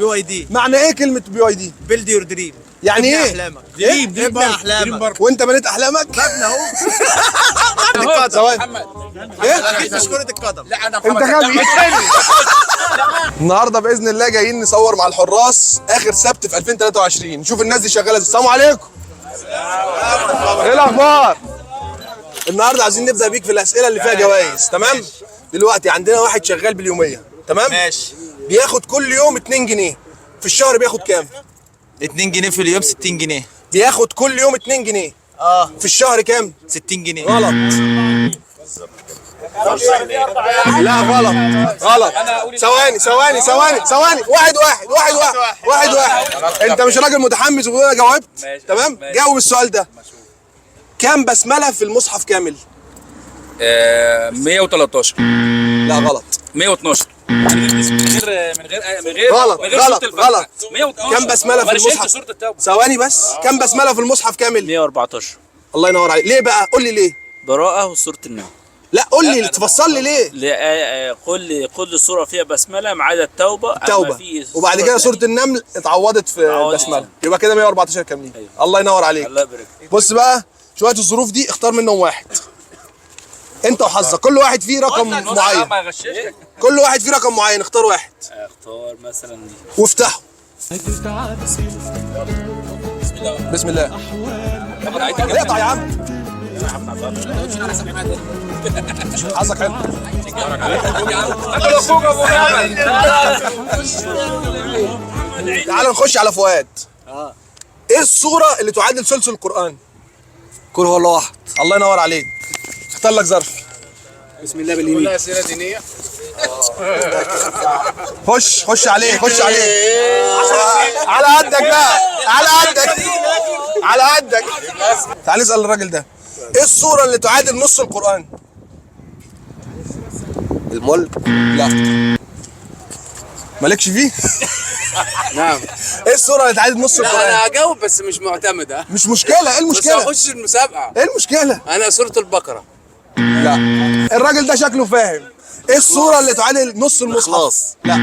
BYD. معنى ايه كلمة BYD؟ build your dream. يعني ايه؟ احلامك. إيه؟ ابني احلامك. وانت بنيت احلامك؟ مبنى اهو. ثواني. ايه؟ اكيد مش كرة القدم. لا انا انت غبي. النهارده باذن الله جايين نصور مع الحراس اخر سبت في 2023، نشوف الناس دي شغالة ازاي. السلام عليكم. ايه الاخبار؟ النهارده عايزين نبدا بيك في الاسئلة اللي فيها جوائز، تمام؟ دلوقتي عندنا واحد شغال باليوميه، تمام؟ ماشي. بياخد كل يوم 2 جنيه، في الشهر بياخد كام؟ 2 جنيه في اليوم 60 جنيه. بياخد كل يوم 2 جنيه، اه في الشهر كام؟ 60 جنيه. غلط. لا غلط غلط. ثواني ثواني ثواني ثواني، واحد واحد واحد واحد واحد واحد. انت مش راجل متحمس وبتقول انا جاوبت؟ تمام؟ جاوب السؤال ده. كام بسملة في المصحف كامل؟ 113. لا غلط. 112. من غير من غير من غير غلط من غير غلط سورة الفاتحة. غلط. 112. كام بسملة في ما أنا شلت المصحف؟ سورة التوبة. ثواني بس، كام بسملة في المصحف كامل؟ 114. الله ينور عليك. ليه بقى؟ قول لي ليه؟ براءة وسورة النمل. لا قول لي، تفصل لي ليه؟ كل سورة فيها بسملة ما عدا التوبة. أما التوبة في وبعد كده سورة النمل اتعوضت في اتعوضت. البسملة، يبقى كده 114 كاملين. الله ينور عليك. الله يبارك. بص بقى شوية الظروف دي اختار منهم واحد، انت وحظك. كل واحد فيه رقم معين، ما غششتك. كل واحد فيه رقم معين، اختار واحد اختار مثلا دي. وافتحه. بسم الله. اقطع يا عم. حظك حلو. تعال نخش على فؤاد. ايه الصورة اللي تعادل ثلث القرآن؟ قل هو الله احد. الله ينور عليك. اختار لك ظرف. بسم الله باليمين. اسئلة دينية. خش خش عليه، خش عليه. على قدك بقى، على قدك، على قدك. تعال نسأل الراجل ده، ايه الصورة اللي تعادل نص القرآن؟ الملك. لا مالكش فيه؟ نعم. ايه الصورة اللي تعادل نص لا القرآن؟ انا هجاوب بس مش معتمدة. مش مشكلة، ايه بس المشكلة؟ هخش المسابقة. ايه المشكلة؟ انا سورة البقرة. لا الراجل ده شكله فاهم. ايه الصورة اللي تعادل نص المصحف؟ الإخلاص. لا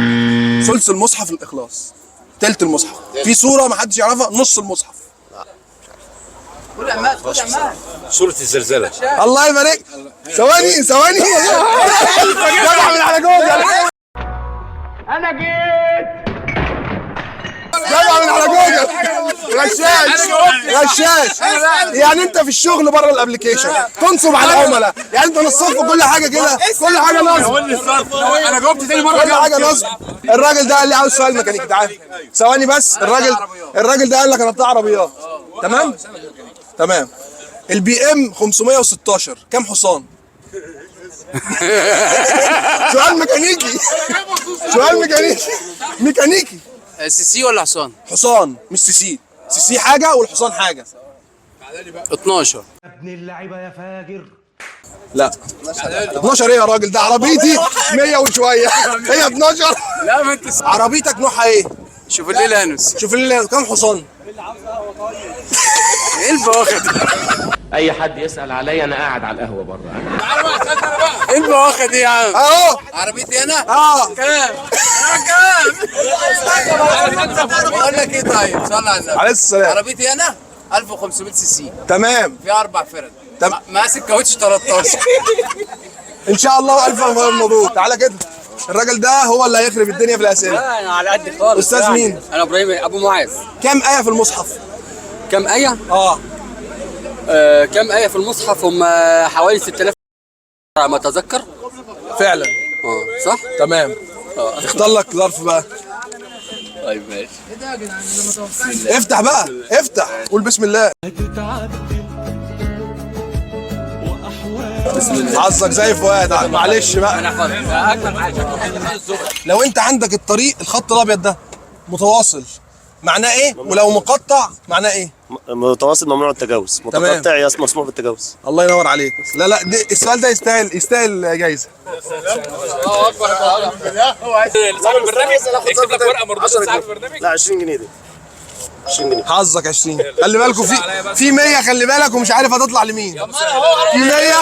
ثلث المصحف الإخلاص، تلت المصحف. في صورة ما حدش يعرفها، نص المصحف. سورة الزلزلة. الله يبارك. ثواني ثواني. جدع من على جوجل. انا جيت. جدع من على جوجل. غشاش غشاش. يعني انت في الشغل بره ال application تنصب على العملاء، يعني انت نصاب في كل حاجة كده، كل حاجة نصب. انا جاوبت تاني مرة. كل حاجة نصب. الراجل ده قال لي عاوز سؤال ميكانيكي. تعال ثواني بس. الراجل ده قال لك انا بتاع عربيات، تمام؟ تمام. البي ام 516 كام حصان؟ سؤال ميكانيكي. سؤال ميكانيكي ميكانيكي. سي سي ولا حصان؟ حصان مش سي سي. سي سي حاجة والحصان حاجة. 12. لا 12 ايه يا راجل؟ ده عربيتي 100 وشوية، هي 12. لا ما انت عربيتك نوعها ايه؟ شوف الليل انس. شوف لنا كام حصان. ايه البواخه دي؟ اي حد يسال عليا انا قاعد على القهوة بره. ايه البواخه دي يا عم؟ اهو. عربيتي انا؟ اه كام؟ كام؟ بقول لك ايه طيب؟ صلى على النبي. عليه السلام. عربيتي انا 1500 سي سي، تمام. فيها اربع فرد. تمام. ماسك كاوتش 13. ان شاء الله الف مبروك. تعالى كده، الراجل ده هو اللي هيخرب الدنيا في الاسئلة. انا على قد خالص. استاذ يعني. مين؟ انا ابراهيم ابو معاذ. كام ايه في المصحف؟ كم ايه؟ اه كم ايه في المصحف؟ هم حوالي 6000 على ما اتذكر. فعلا. صح؟ تمام. اختار لك ظرف بقى. طيب ماشي. افتح بقى، افتح، قول بسم الله. بسم الله. حظك زي فؤاد، معلش بقى. اجمل حاجة. لو انت عندك الطريق الخط الابيض ده متواصل معناه ايه؟ ولو مقطع معناه ايه؟ متواصل ممنوع التجاوز، متقطع مسموح بالتجاوز. الله ينور عليك. لا لا السؤال ده يستاهل، يستاهل جايزة. صاحب البرنامج اكتب لك ورقة مربوطة صاحب البرنامج. لا 20 جنيه دي. 20 جنيه. حظك 20. خلي بالكوا في 100، خلي بالك ومش عارف هتطلع لمين. في 100.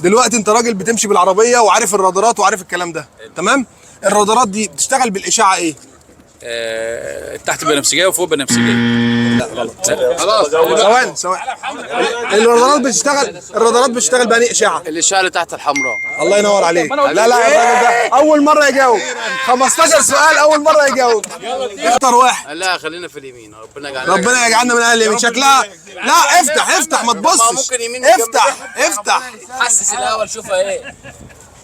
دلوقتي انت راجل بتمشي بالعربية وعارف الرادارات وعارف الكلام ده، تمام؟ الرادارات دي بتشتغل بالاشعه ايه؟ تحت بنفسجيه وفوق بنفسجيه. لا غلط. خلاص. ثواني ثواني. الرادارات بتشتغل، الرادارات بتشتغل بأنهي اشعه؟ الاشعة اللي تحت الحمراء. الله ينور عليك. لا لا، الراجل ده اول مرة يجاوب 15 سؤال، اول مرة يجاوب. اختار واحد. لا خلينا في اليمين، ربنا يجعلنا. ربنا يجعلنا من اهل اليمين. شكلها لا، افتح افتح، ما تبصش. ممكن يمين. افتح افتح. حسس الاول شوفها ايه.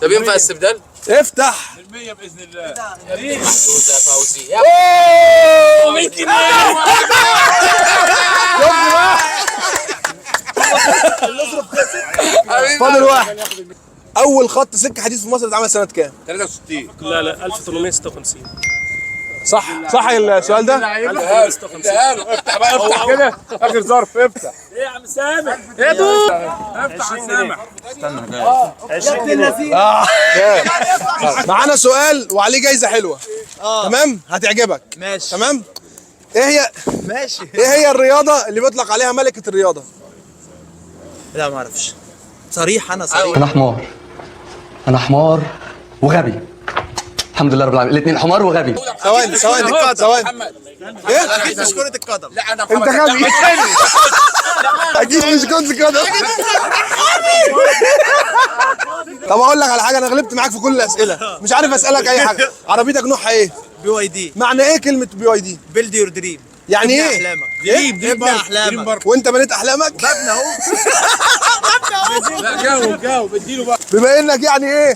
طب ينفع استبدال؟ افتح. 100 باذن الله. يا فوزي يا 100 جنيه. فاضل واحد. اول خط سكة حديد في مصر اتعمل سنة كام؟ 63. لا لا، 1856. صح صح السؤال ده؟ افتح بقى، افتح كده اخر ظرف، افتح. ايه يا عم سامح؟ يا دوب افتح يا سامح. معانا سؤال وعليه جايزة حلوة. تمام، هتعجبك. ماشي. تمام. ايه هي ماشي. ايه هي الرياضة اللي بيطلق عليها ملكه الرياضة؟ لا ما اعرفش. صريح، انا صريح. انا حمار، انا حمار وغبي. الحمد لله رب العالمين، الاثنين حمار وغبي. ثواني ثواني ثواني. ايه؟ اكيد مش كرة القدم. لا انا انت غبي. اكيد مش كنت كده. طب اقول لك على حاجة، انا غلبت معاك في كل الاسئلة، مش عارف اسالك اي حاجة. عربيتك نوعها ايه؟ BYD. معنى ايه كلمة BYD؟ build your dream. يعني ايه؟ احلامك. ايه؟ ابني احلامك. وانت بنيت احلامك؟ مبنى اهو. لا جاوب جاوب، اديله بقى. بما انك يعني ايه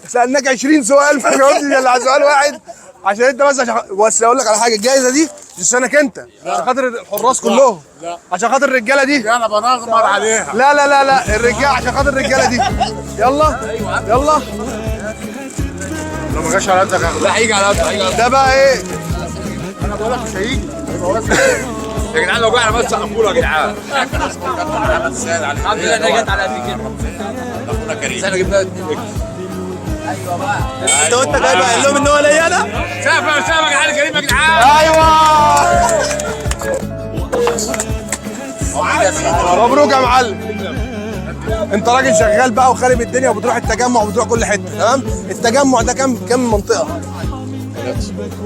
سالناك 20 سؤال فما جاوبتش الا على سؤال واحد، عشان انت بس، عشان بس اقول لك على حاجة، الجايزة دي مش عشانك انت، عشان خاطر الحراس كلهم، عشان خاطر الرجالة دي. انا بنغمر عليها. لا لا لا لا، الرجالة، عشان خاطر الرجالة دي. يلا يلا. لو ما جاش على قدك هاخده. لا هيجي على قد، هيجي على قد. ده بقى ايه؟ انا بقول لك مش هيجي. يا جدعان لو جه على بس سقفوا له يا جدعان. الحمد لله انا جت على قد كده. اخونا كريم. احنا جبنا 2 اكس. انت وانت جاي بقى قال لهم ان هو ليا انا. سقف سقف يا جدعان، كريم يا جدعان. ايوه، مبروك يا معلم. انت راجل شغال بقى وخارب الدنيا، وبتروح التجمع وبتروح كل حتة. تمام؟ التجمع ده كام منطقة؟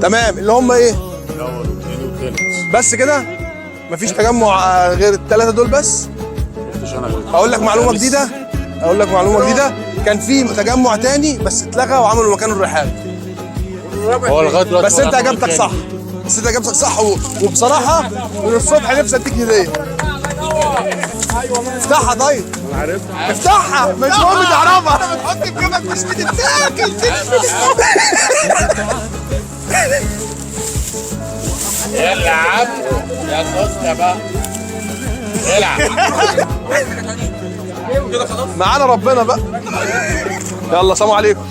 تمام، اللي هم ايه؟ الاول والثاني والثالث. بس كده؟ مفيش تجمع غير الثلاثة دول بس؟ اقول لك معلومة جديدة، اقول لك معلومة جديدة، كان في تجمع تاني بس اتلغى وعملوا مكانه الرحاب. هو لغاية دلوقتي بس انت اجابتك صح، بس انت اجابتك صح وبصراحة من الصبح نفسي اديك هديه. افتحها طيب. افتحها، مش مهم تعرفها. بتحط في جيبك مش بتتاكل. العب يا سوسته بقى، العب. معانا ربنا بقى. يلا سلام عليكم.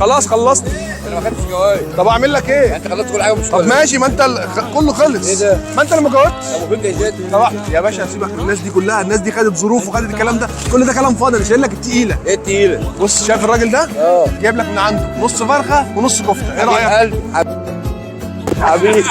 خلاص خلصت. انا ما خدتش جوائز. طب اعمل لك ايه؟ انت خلصت كل حاجة مش طب ماشي، ما انت كله خلص. ايه ده؟ ما انت اللي ما جاوبتش. طب وفين جايزات؟ طبعا يا باشا، سيبك من الناس دي كلها، الناس دي خدت ظروف وخدت الكلام ده، كل ده كلام فاضي. انا شايل لك التقيله. ايه التقيله؟ بص، شايف الراجل ده؟ جايب لك من عنده نص فرخة ونص كفته، ايه رايك؟ حبيبي.